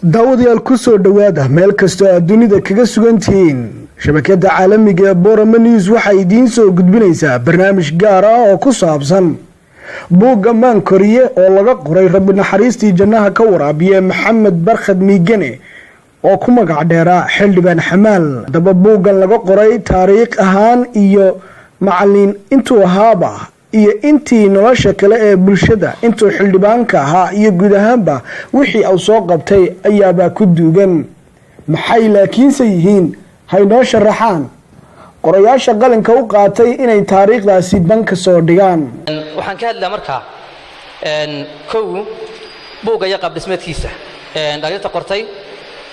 Daawadayaal, ku soo dhowaada meel kastoo aad dunida kaga sugantihiin. Shabakada caalamiga ee Borama News waxay idiin soo gudbinaysaa barnaamij gaar ah oo ku saabsan buugga Maankoriye oo laga qoray, Rabbi naxariistii jannaha ka waraabiye, Maxamed Barkhad Miigane oo ku magac dheeraa Xildhibaan Xamaal. Haddaba, buuggan laga qoray taariikh ahaan iyo macalin intuu ahaaba iyo intii nolosha kale ee bulshada, intuu xildhibaanka ahaa iyo guud ahaanba wixii uu soo qabtay ayaabaa ku duugan. Maxay laakiinse yihiin? Haynoo sharaxaan qorayaasha qalinka u qaatay inay taariikhdaasi banka soo dhigaan. Waxaan ka hadlaa markaa kow buugga iyo qaabdhismeedkiisa. Dhalinyarta qortay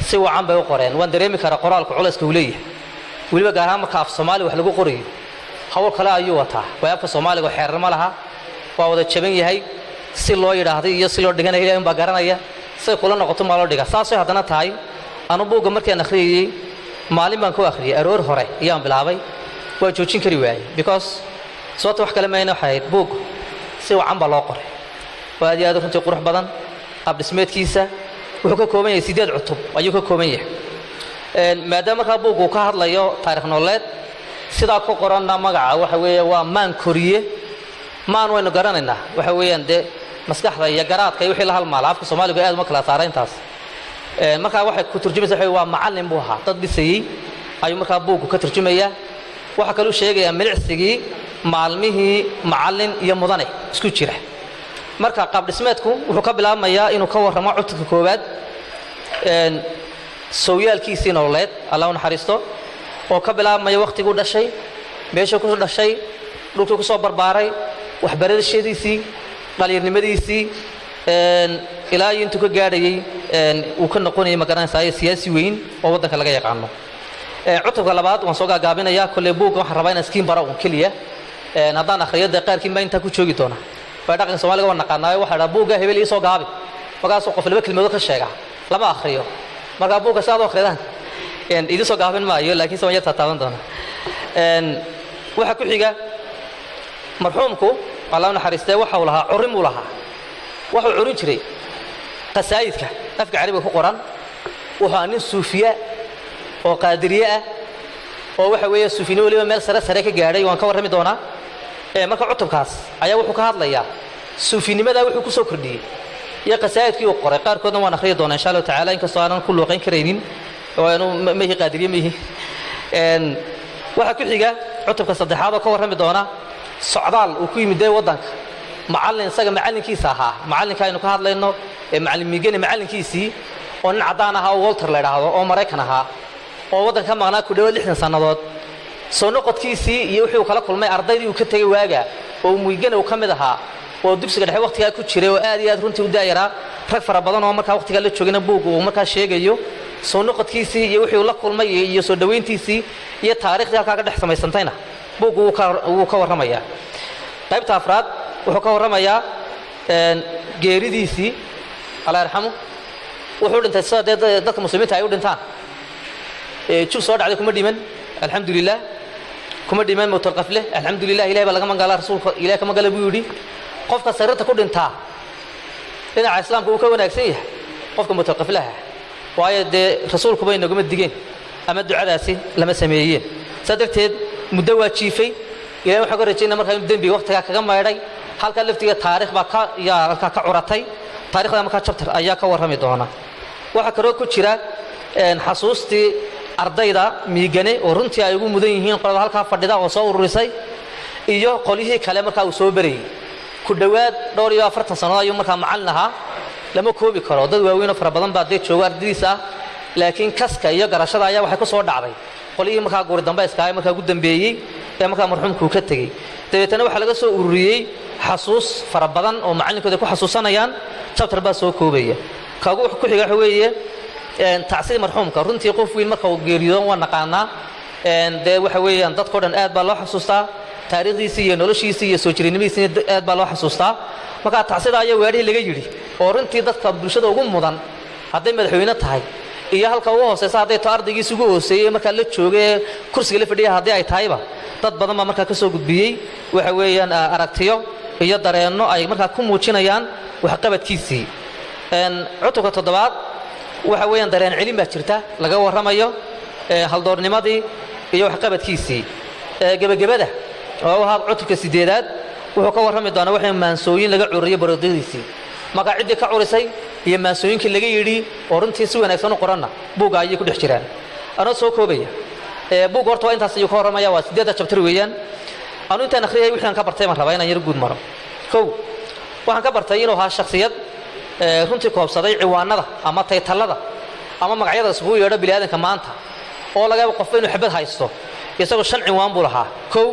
si wacan bay u qoreen. Waan dareemi karaa qoraalku culayska uu leeyahay, weliba gaar ahaan marka af Soomaaliya wax lagu qorayo, hawl kale ayuu wataa. Waay afka Soomaaliga xeerar ma laha, waa wada jaban yahay. Si loo yidhaahday iyo si loo dhiganaya Ilahi unbaa garanaya. Say kula noqoto maa loo dhiga. Saasay haddana tahay, anu buugga markaan akhriyayey, maalin baan ku akhriyay, aroor hore ayaan bilaabay, waa joojin kari waayey, because sababta wax kale mayna waxay ahayd buug si wacan baa loo qoray oo aad iyo aad runtii qurux badan. Qaabdhismeedkiisa wuxuu ka kooban yahay 8 cutub ayuu ka kooban yahay. Maadaama markaa buuggu uu ka hadlayo taarikh nololeed, sidaa ku qoranna magaca waxa weeye waa Maan Koriye. Maan waynu garanaynaa, waxa weeyaan dee maskaxda iyo garaadka iyo wixii la halmaala. Afka Soomaaligu aad uma kala saara intaas. Markaa waxay ku turjumaysa waxa waa macallin buu ahaa, dad dhisayey ayuu markaa buuggu ka turjumayaa. Waxaa kaluu sheegayaa milicsigii maalmihii macallin iyo mudane isku jira. Marka qaabdhismeedku wuxuu ka bilaabmayaa inuu ka warramo cutubka koowaad sowyaalkiisii nololeed, Allah u naxariisto, oo ka bilaabmaya wakhtiguu dhashay, meeshuu ku dhashay, dhulkii ku soo barbaaray, waxbarashadiisii, dhalinyarnimadiisii, ilaa iyo intuu ka gaadhayey uu ka noqonayay, magaranaysaa, siyaasi weyn oo waddanka laga yaqaano. Cutubka labaad waan soo gaagaabinayaa. Kolley buugga waxaan rabaa inaan iskiin bara un keliya. Haddaan akhriyo, dee qaarkiin baa intaa ku joogi doona. Waa dhaqanka Soomaaliga, waan naqaanaayo. Waxaa dhaha buugga hebel ii soo gaabi, markaasuu qof laba kelmadood ka sheegaa, lama akhriyo. Markaa buugga si aad u akhridaan idin soo gaabin maayo, laakiin se waan yar taataaban doona. Waxaa ku xiga, marxuumku, Allah u naxariistee, waxa uu lahaa curin buu lahaa. Waxuu curin jiray qasaayidka afka Carabiga ku qoran. Wuxuu ahaa nin suufiya oo Qaadiriye ah, oo waxa weeye suufinimo weliba meel sare sare ka gaadhay. Waan ka warrami doonaa. Marka cutubkaas ayaa wuxuu ka hadlayaa suufinimada wuxuu ku soo kordhiyey iyo qasaa'idkii uu qoray. Qaarkoodna waan akhriyi doonaa, insha Allahu tacala, inkastoo aanan ku luuqayn karaynin oo aanu mihi Qaadiriye mihi. Waxaa ku xiga cutubka saddexaad oo ka warrami doona socdaal uu ku yimid dee waddanka, macallin isaga macallinkiisa ahaa, macallinka aynu ka hadlayno ee Macallin Migene macallinkiisii, oo nin caddaan ahaa oo Walter la idhaahdo oo Maraykan ahaa, oo waddanka ka maqnaa ku dhawaad 60 sannadood. Soo noqodkiisii iyo wixii uu kala kulmay ardaydii uu ka tegey waaga, oo Migene uu ka mid ahaa, oo dugsiga dhexe waqtigaa ku jiray oo aad iyo aad runtii u daayaraa, rag fara badan oo markaa waqtigaa la joogayna buugga uu markaa sheegayo. Soo noqodkiisii iyo wixii uu la kulmay iyo soo dhowayntiisii iyo taariikhdii halkaa ka dhex samaysantayna buuggu wuu ka warramayaa. Qaybta afraad wuxuu ka warramayaa geeridiisii, Allah yarxamu. Wuxuu dhintay sida dee dadka Muslimiinta ay u dhintaan. Jug soo dhacday kuma dhiman, alxamdulilah. Kuma dhiman mowtalqafle, alxamdulilah. Ilahay baa laga magala, Rasuulka Ilahay ka magala buu yidhi, qofka sariirta ku dhintaa dhinaca Islaamka uu ka wanaagsan yahay qofka mowtalqaflaha, waayo dee Rasuulku bay naguma digeen ama ducadaasi lama sameeyeen. Saa darteed muddo waa jiifay. Ilahay waxaan ka rajaynaa markaa inuu dembiga waqtigaa kaga maydhay. Halkaa laftiga taarikh baa ka yaa halkaa ka curatay. Taarikhda markaa chapter ayaa ka warrami doona. Waxaa kaloo ku jira xasuustii ardayda Miigane, oo runtii ay ugu mudan yihiin qolada halkaa fadhida oo soo ururisay iyo qolyihii kale markaa uu soo berayey. Ku dhowaad dhowr iyo 40 sannadood ayuu markaa macallin ahaa. Lama koobi karo, dad waaweyn oo fara badan baa dee jooga ardadiisa ah, laakiin kaska iyo garashada ayaa waxay ku soo dhacday qolyihii markaa guuri dambayska ah markaa ugu dambeeyey ee markaa marxuumku ka tegey. Dabeetana waxaa laga soo ururiyey xasuus fara badan oo macallinkooda ku xasuusanayaan. Chapter baa soo koobaya. Kagu ku xiga waxa weeye tacsidii marxuumka. Runtii qof weyn marka uu geeriyoodo waa naqaanaa, dee waxa weeyaan dadkao dhan aad baa loo xasuustaa, taariikhdiisii iyo noloshiisii iyo soo jirinimadiisii aad baa loo xasuustaa. Markaa tacsida ayaa weedhihii laga yidhi, oo runtii dadka bulshada ugu mudan, hadday madaxweyne tahay iyo halka ugu hooseysa hadday to ardaygiisi ugu hooseeyey markaa la joogay kursiga la fadhiya haddii ay tahayba, dad badan baa markaa ka soo gudbiyey waxa weeyaan aragtiyo iyo dareenno ay markaa ku muujinayaan waxqabadkiisii. Cutubka toddobaad Waxa weeyaan dareen celin baa jirta laga warramayo haldoornimadii iyo waxqabadkiisii. Gebagabada oo ahaa cutubka sideedaad wuxuu ka warrami doonaa waxa maansooyin laga curiyey baroodadiisii, marka ciddii ka curisay iyo maansooyinkii laga yidhi oo runtii si wanaagsan u qoranna buugga ayay ku dhex jiraan. Anoo soo koobaya, buugga horta waa intaas ayuu ka warramaya, waa sideedda chapter weeyaan. Anu intaan akhriyay wixii aan ka bartay baan rabaa inaan yar guud maro. Kow, waxaan ka bartay inuu ahaa shakhsiyad runtii koobsaday ciwaanada ama title-ada ama magacyada isugu yeedho biniaadanka maanta oo laga yaabo qofba inuu xabad haysto. Isagoo shan ciwaan buu lahaa. Kow,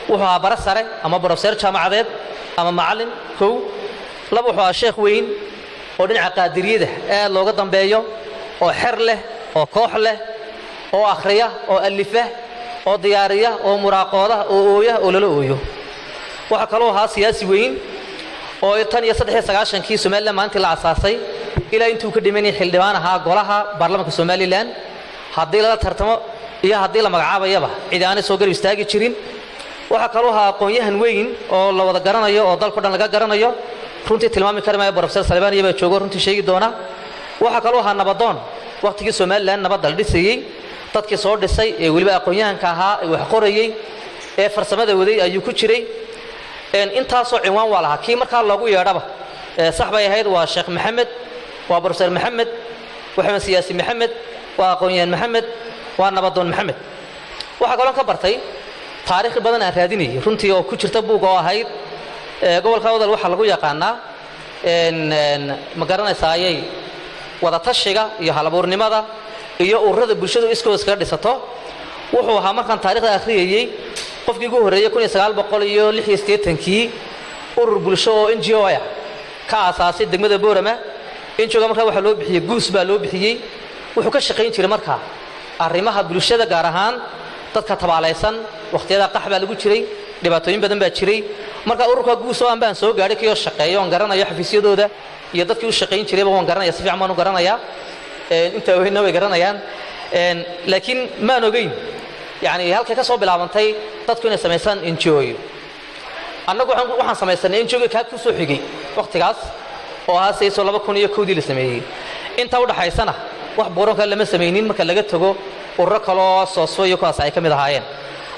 wuxuu ahaa bara sare ama brofeser jaamacadeed ama macallin. Kow. Laba, wuxuu ahaa sheekh weyn oo dhinaca qaadiriyada aad looga dambeeyo, oo xer leh oo koox leh, oo akhriya oo alifa oo diyaariya oo muraaqooda oo ooya oo lala ooyo. Waxaa kaloo ahaa siyaasi weyn oo tan iyo 93-kii Somaliland maalintii la asaasay ilaa intuu ka dhimanayay xildhibaan ahaa golaha baarlamaanka Somaliland, haddii lala tartamo iyo haddii la magacaabayaba cidi aanay soo garab istaagi jirin. Waxaa kaloo ahaa aqoon-yahan weyn oo la wada garanayo oo dalka o dhan laga garanayo. Runtii tilmaami kari maayo, Brofeser Salebaan iyo baa joogo, runtii sheegi doona. Waxaa kaloo ahaa nabadoon wakhtigii Somaliland nabadda la dhisayey dadkii soo dhisay ee weliba aqoon-yahanka ahaa ee wax qorayey ee farsamada waday ayuu ku jiray. Intaasoo cinwaan waa lahaa, kii markaa loogu yeedhaba sax bay ahayd. Waa Sheekh Maxamed, waa Brofeser Maxamed, waxaa siyaasi Maxamed, waa aqoon-yahan Maxamed, waa nabadoon Maxamed. Waxaa kaloon ka bartay taariikh badan aan raadinayay runtii oo ku jirta buug oo ahayd gobolka Awdal waxaa lagu yaqaanaa, ma garanaysaa, ayay wadatashiga iyo halabuurnimada iyo ururada bulshadu iskooda iskaga dhisato. Wuxuu ahaa markaan taarikhda akhriyayey qofkii ugu horreeyey 1986-kii urur bulsho oo NGO ah ka aasaasay degmada Boorama. NGO-ga markaa waxaa loo bixiyey Guus baa loo bixiyey. Wuxuu ka shaqayn jiray markaa arrimaha bulshada, gaar ahaan dadka tabaalaysan. Wakhtiyada qax baa lagu jiray, dhibaatooyin badan baa jiray. Marka ururka Guus oo aan baan soo gaadhay kiyoo shaqeeyo oon garanayo xafiisyadooda iyo dadkii u shaqayn jirayba waan garanaya, si fiican baan u garanayaa, inta weynna way garanayaan. Laakiin maan ogeyn yani halkay ka soo bilaabantay dadku inay samaysaan NGO-yo. Annagu waxaan samaysanay NGO-ga kaa ku soo xigay wakhtigaas oo ahaa sayso 2001-dii la sameeyey. Inta u dhaxaysana wax buuran kale lama samaynin marka laga tago ururo kaloo soosfo iyo kuwaas ay ka mid ahaayeen.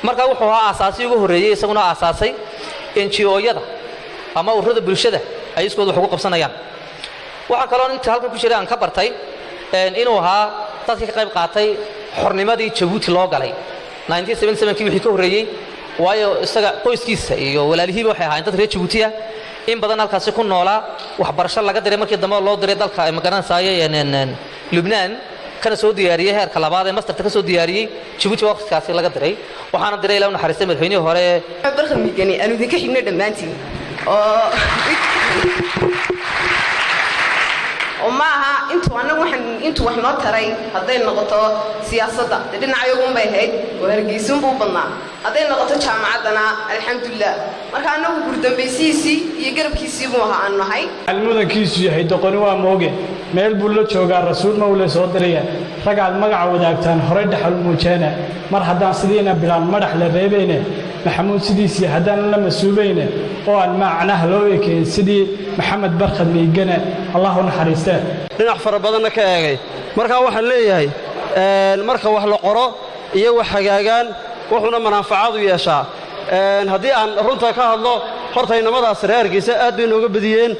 Marka wuxuu ahaa aasaasii ugu horreeyey, isaguna aasaasay NGO-yada ama ururada bulshada ay iskooda wax ugu qabsanayaan. Waxaa kaloo inta halkan ku jiray aan ka bartay inuu ahaa dadkii ka qayb qaatay xornimadii Jabuuti loo galay 1977kii wixii ka horreeyey, waayo isaga qoyskiisa iyo walaalihiiba waxay ahaayeen dad reer Jabuutiya, in badan halkaasi ku noolaa, waxbarasho laga diray, markii dambe loo diray dalka magaranaysaye Lubnaan, kana soo diyaariyey heerka labaad ee masterta ka soo diyaariyey Jabuuti. Waa waqtigaasi laga diray, waxaana diray, ilaa u naxariistay, madaxweynihii hore. Barkhad Migani aanu idinka xigno dhammaantiin oo ma aha intuu annagu waxaan intuu wax noo taray. Hadday noqoto siyaasadda, dee dhinacayagunbay ahayd oo Hargeysunbuu u badnaa. Hadday noqoto jaamacaddana, alxamdulilah. Marka annagu gurdambaysihiisii iyo garabkiisii buu ahaa aanu nahay. Mudankiisu yahay doqoni waa mooge, meel buu la joogaa rasuul mawle soo diraya. Ragaad magaca wadaagtaan horay dhaxal muujeene, mar haddaan sidiina bilaan madhax la reebayne, Maxamuud sidiisii haddaan la masuubayne, oo aan macnaha loo ekeyn sidii Maxamed Barkhad Miigane, Allah u naxariistee. Dhinac fara badanna ka eegay. Markaa waxaan leeyahay, marka wax la qoro iyo wax hagaagaan, wuxuuna manaafacaad u yeeshaa. Haddii aan runta ka hadlo, horta inamadaas reer Hargeysa aad bay nooga badiyeen,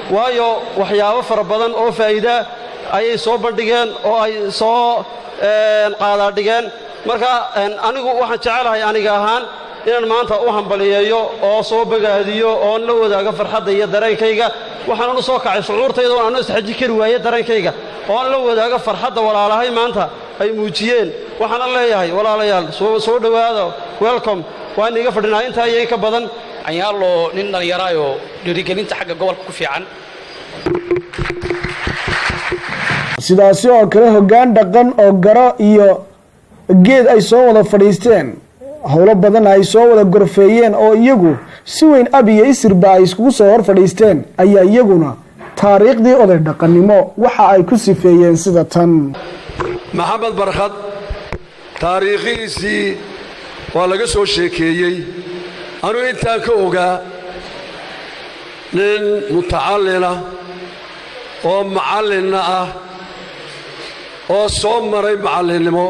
waayo waxyaabo fara badan oo faa'iida ayay soo bandhigeen oo ay soo qaadaadhigeen. Marka anigu waxaan jecelahay aniga ahaan inaan maanta u hambaliyeeyo oo soo bogaadiyo oon la wadaago farxadda iyo dareenkayga. Waxaanan u soo kacay shucuurtayda oon anu isxaji kari waaye dareenkayga oon la wadaago farxadda walaalahay maanta ay muujiyeen. Waxaanan leeyahay, walaalayaal, soo dhowaada, welcome, waan iiga fadhinaa intaa iyo in ka badan. Anyaaloo nin dhallinyaraayoo dhiirigelinta xagga gobolka ku fiican. Sidaasi oo kale hoggaan dhaqan oo garo iyo geed ay soo wada fadhiisteen, howlo badan ay soo wada gorfeeyeen, oo iyagu si weyn ab iyo isirba ay iskugu soo hor fadhiisteen, ayaa iyaguna taariikhdii oday dhaqannimo waxa ay ku sifeeyeen sida tan. Maxamed Barkhad taariikhihiisii waa laga soo sheekeeyey. Anuu intaan ka ogaa, nin mutacallina oo macallinna ah. Oo soo maray macallinnimo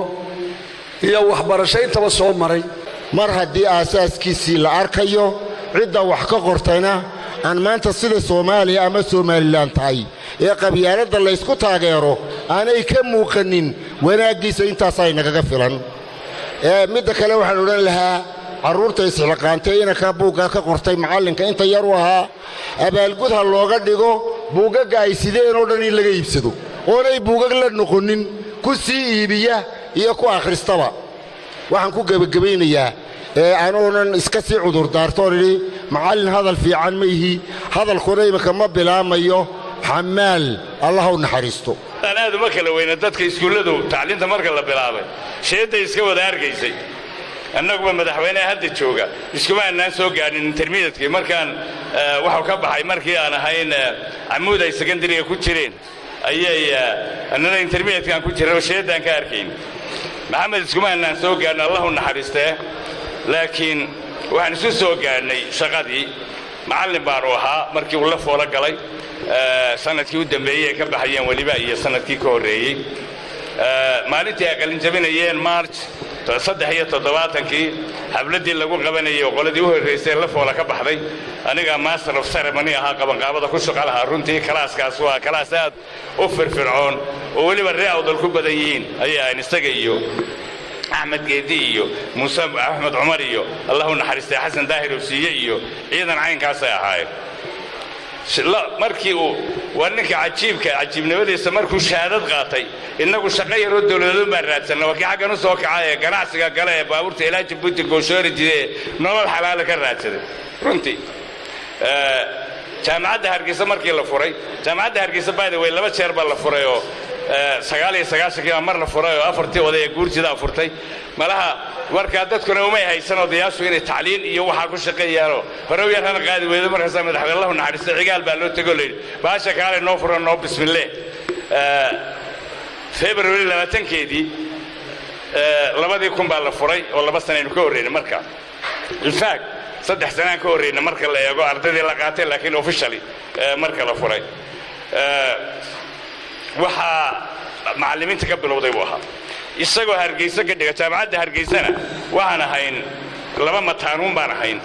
iyo waxbarasho intaba soo maray. Mar haddii aasaaskiisii la arkayo, cidda wax ka qortayna aan maanta sida Soomaaliya ama Somaliland tahay ee qabyaaladda laysku taageero aanay ka muuqanin wanaaggiisa, intaasaa inagaga filan. Midda kale, waxaan odhan lahaa carruurta isxilqaantay inanka buuggaa ka qortay, macallinka inta yar u ahaa, abaalgud ha looga dhigo buugagga ay sideen oo dhan in laga iibsado, oonay buugag la noqonin ku sii iibiya iyo ku akhristaba. Waxaan ku gebagabaynayaa, anuunan iska sii cudurdaartoon idhi macallin hadal fiican ma ihi, hadalkuna iminka ma bilaamayo, Xamaal Allah u naxariisto. Aan aad uma kala weyna dadka iskuulladu tacliinta marka la bilaabay sheedday iska wada arkaysay. Annaguba madaxweyneha hadda jooga iskuma aanaan soo gaadhin intermediate-kii. Markaan waxuu ka baxay markii aan ahayn Camuud ay secondary-ga ku jireen ayay annana intermediate-kaan ku jirray oo sheeddaan ka arkayn. Maxamed iskuma aanaan soo gaadhin, Allahu naxariistee, laakiin waxaan isu soo gaadhnay shaqadii. Macallin baanu ahaa markii uu la foolo galay, sanadkii u dambeeyey ay ka baxayeen weliba iyo sanadkii ka horreeyey. Maalintii ay qalinjabinayeen, March 73-kii, xafladdii lagu qabanayay oo qoladii u horraysay la foola ka baxday, aniga master of ceremony ahaa, qabanqaabada ku shaqo lahaa. Runtii class-kaas waa class aad u firfircoon oo weliba ree Awdal ku badan yihiin ayay ahayn, isaga iyo Axmed Geedi iyo Muuse Axmed Cumar iyo, Allahu naxariistay, Xasan Daahir Owsiiye iyo ciidan caynkaasay ahaayeen. Markii uu waa ninka cajiibka cajiibnimadiisa, markuu shahaadad qaatay, innagu shaqo yaroo dowladood baan raadsanna, waa kii xaggan u soo kaca ee ganacsiga gale ee baabuurta ilaa Jabuuti gooshoori jire ee nolol xalaala ka raadsaday. Runtii Jaamacadda Hargeysa markii la furay, Jaamacadda Hargeysa, by the way, laba jeer baa la furay oo 99-kii baa mar la furay oo afartii oday ee guurtida furtay malaha. Markaa dadkuna umay haysan odayaashu inay tacliin iyo waxaa ku shaqeeyaanoo hore u yarhana qaadi weydo. Markaasaa madaxweyne, Allahu naxariista, Cigaal baa loo tego, layidhi baasha kaale noo furan noo bismille. February 20-keedii 2000 baa la furay oo 2 sanaynu ka horreynay marka. In fact, 3 sanaan ka horreyna marka la eego ardaydii la qaatay, laakiin officially marka la furay waxaa macallimiinta ka bilowday buu ahaa, isagoo Hargeysa ka dhiga. Jaamacadda Hargeysana waxaan ahayn laba mataanuun baan ahayn.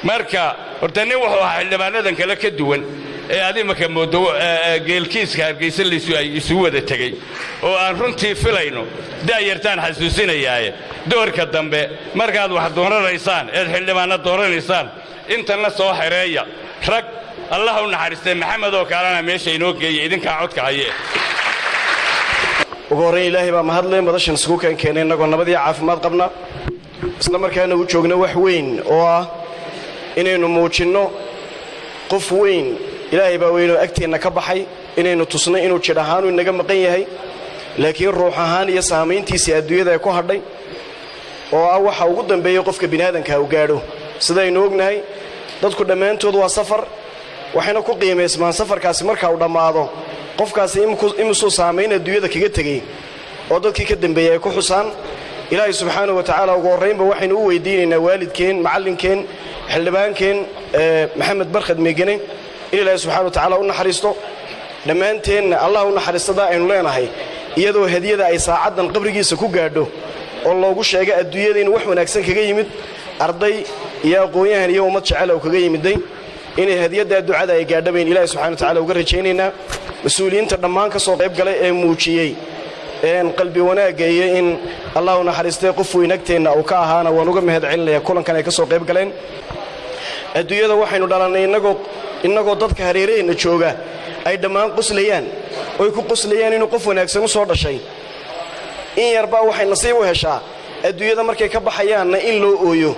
Marka horta nin wuxuu ahaa xildhibaanadan kale ka duwan ee ad imaka moodo geelkiiska Hargeysa laysu ay isugu wada tegey oo aan runtii filayno da'yartaan xasuusinayaaye, doorka dambe markaad wax dooranaysaan eed xildhibaanna dooranaysaan, intanna soo xereeya rag Allah u naxariistay Maxamed oo kalena meesha inoo geeya, idinkaa codka haye. Ugu horrayn, Ilaahay baa mahadle madashan isugu keen keenay innagoo nabadii caafimaad qabna, isla markaana u joogna wax weyn oo ah inaynu muujinno qof weyn, Ilaahay baa weynoo agteenna ka baxay, inaynu tusno inuu jidh ahaanu inaga maqan yahay, laakiin ruux ahaan iyo saamayntiisii adduunyada ee ku hadhay, oo ah waxa ugu dambeeya qofka biniaadanka uu gaadho. Sidaynu ognahay, dadku dhammaantood waa safar, waxayna ku qiimaysmaan safarkaasi marka uu dhammaado qofkaasi imisuu saamayn adduunyada kaga tegey oo dadkii ka dambeeyey ay ku xusaan. Ilaahay subxaanahu wa tacaala ugu horraynba waxaynu u weydiinaynaa waalidkeen, macallinkeen, xildhibaankeen Maxamed Barkhad Meegane in Ilaahay subxana wa tacaala u naxariisto. Dhammaanteenna Allah u naxariistadaa aynu leenahay, iyadoo hadiyada ay saacaddan qabrigiisa ku gaadho oo loogu sheega adduunyada inuu wax wanaagsan kaga yimid, arday iyo aqoon-yahan iyo ummad jecel uu kaga yimiday, inay hadiyaddaa ducada ay gaadha bayn Ilaahay subxana wa tacala uga rajaynaynaa. Mas-uuliyiinta dhammaan ka soo qayb galay ee muujiyey qalbi wanaagga iyo in Allah u naxariistay qof weyn agteenna uu ka ahaana waan uga mahad celinaya kulankan ay ka soo qayb galeen. Adduunyada waxaynu dhalannay innagoo dadka hareeraheenna jooga ay dhammaan qoslayaan, oy ku qoslayaan inuu qof wanaagsan u soo dhashay. In yarbaa waxay nasiib u heshaa adduunyada markay ka baxayaanna in loo ooyo,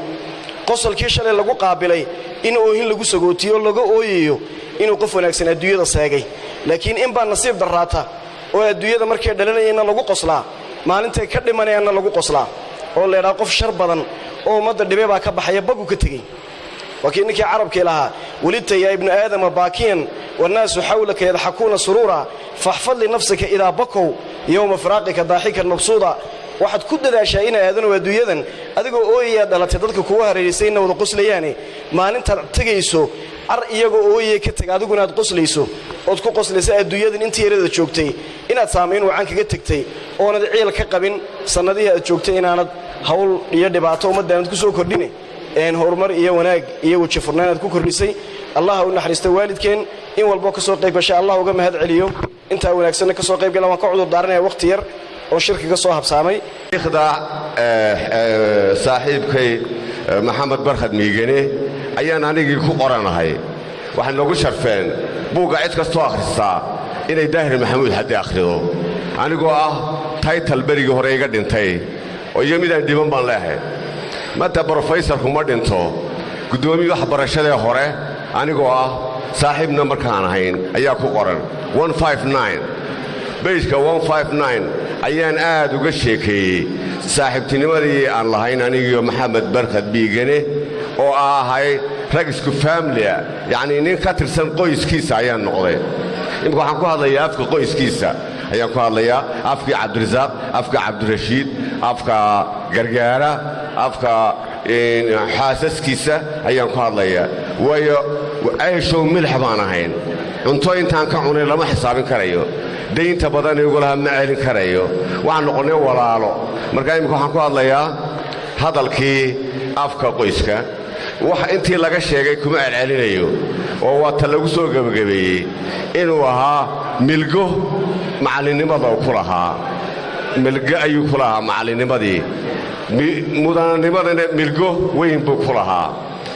qosolkii shalay lagu qaabilay in oohin lagu sagootiyo oo laga ooyayo inuu qof wanaagsan adduunyada seegay. Laakiin in baa nasiib darraata oo adduunyada markay dhalanayeenna lagu qoslaa, maalintay ka dhimanayaanna lagu qoslaa, oo laydhaha qof shar badan oo ummadda dhibe baa ka baxaya, bagu ka tegey. Waa kii ninkii carabkii lahaa: "ولدت يا ابن آدم باكيا والناس حولك يضحكون سرورا، فاحفظ لنفسك إذا بكوا يوم فراقك ضاحكا مبسوطا." Waxaad ku dadaashaa ina aadanow adduunyadan adigoo ooyayaa dhalatay, dadka kugu hareeraysayna wada qoslayaane, maalintaad tegayso Car iyagoo ooyey ka tag, adiguna aad qoslayso ood ku qoslaysa adduunyadan intii yarada joogtay, inaad saamayn wacan kaga tegtay, oonad ciil ka qabin sannadihii aad joogtay, inaanad hawl iyo dhibaato ummaddaanad ku soo kordhine, horumar iyo wanaag iyo weji furnaan aad ku kordhisay. Allah u naxariista waalidkeen. In walboo ka soo qayb gashay Allah uga mahad celiyo, intaa wanaagsanna ka soo qayb gala. Waan ka cudur daaranaya wakhti yar oo shirka ka soo habsaamay. Taariikhda saaxiibkay Maxamed Barkhad Miigane ayaan anigii ku qoranahay. Waxay noogu sharfeen buugga cid kastoo akhristaa inay Daahir Maxamuud Xaddi akhrido, anigoo ah title berigii hore iga dhintay oo iyo midaan dhiban baan leehay. Manta brofeysarku ma dhinto. Guddoomiye waxbarashadee hore anigoo ah, saaxiibna markaan ahayn, ayaa ku qoran. Page-ka ayaan aad uga sheekeeyey saaxiibtinimadii aan lahayn anigiyo Maxamed Barkhad Biigane, oo ahay rag isku family ah, yacnii nin ka tirsan qoyskiisa ayaan noqday. Imika waxaan ku hadlayaa afka qoyskiisa ayaan ku hadlayaa, afkii Cabdirasaaq, afka Cabdirashiid, afka Gargaara, afka xaasaskiisa ayaan ku hadlayaa, waayo ceyshow milix baan ahayn. Cunto intaan ka cunay lama xisaabin karayo. Daynta badan igu laha ma celin karayo. Waxaan noqonnay walaalo. Marka imika waxaan ku hadlayaa hadalkii afka qoyska. Wax intii laga sheegay kuma celcelinayo, oo waa ta lagu soo gebagabeeyey inuu ahaa milgo macallinnimada ku lahaa. Milgo ayuu ku lahaa macallinnimadii, mudananimadana milgo weyn buu ku lahaa.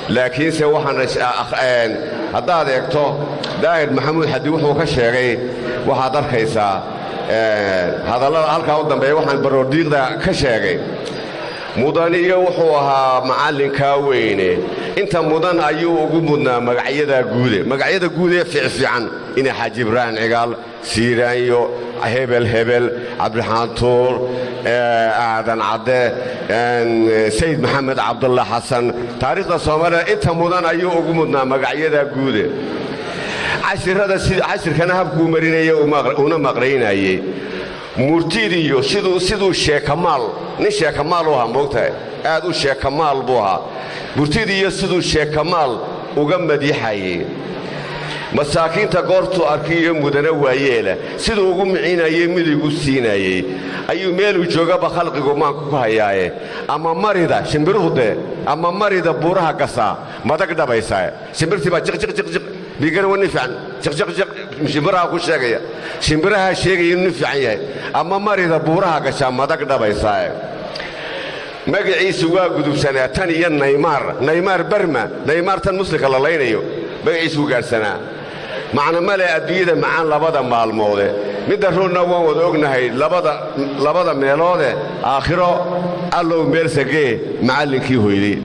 Laakiinse waxaan haddaad eegto Daahir Maxamuud Xaddi wuxuu ka sheegay, waxaad arkaysaa hadallada halkaa u dambeeya. Waxaan baroordiiqda ka sheegay mudaniyo wuxuu ahaa macallinkaa weyne. Inta mudan ayuu ugu mudnaa magacyada guude, magacyada guud ee fiicfiican, ina Xaaji Ibraahim Cigaal, Siiraanyo, hebel hebel, Cabdiraxmaan Tuur, Aadan Cadde, Sayid Maxamed Cabdulla Xasan. Taariikhda Soomaaliya inta mudan ayuu ugu mudnaa magacyada guude. Cashirada cashirkana habkuu marinaya una maqraynayey murtidiyo siduu sheekamaal, nin sheekamaal u ahaa, moogtahay, aad u sheekamaal buu ahaa. Murtidiiyo siduu sheekamaal uga madiixayey masaakiinta goortuu arkiyo mudane waayeela, siduu ugu micinayey, midigu siinayey, ayuu meeluu joogaba khalqigu maanku ku hayaaye. Ama marida shimbiruhu dee, ama marida buuraha gasaa madag dhabaysaa. Shimbirtii baa jiqjiqjiqjiq. Biigana waa nin fiican, jiqjiqjiq shimbiraha ku sheegaya, shimbiraha sheegaya inuu nin fiican yahay. Ama marida buuraha gashaa madag dhabaysaaye. Magaciisu waa gudubsanaa tan iyo Naymaar, Naymaar Barma, Naymaar tan muslimka la laynayo magaciisu u gaadhsanaa. Macna male adduunyada macaan labada maalmoode, midda runna waan wada ognahay labada meeloode. Aakhiro Allow meelsagee macallinkii hoyday.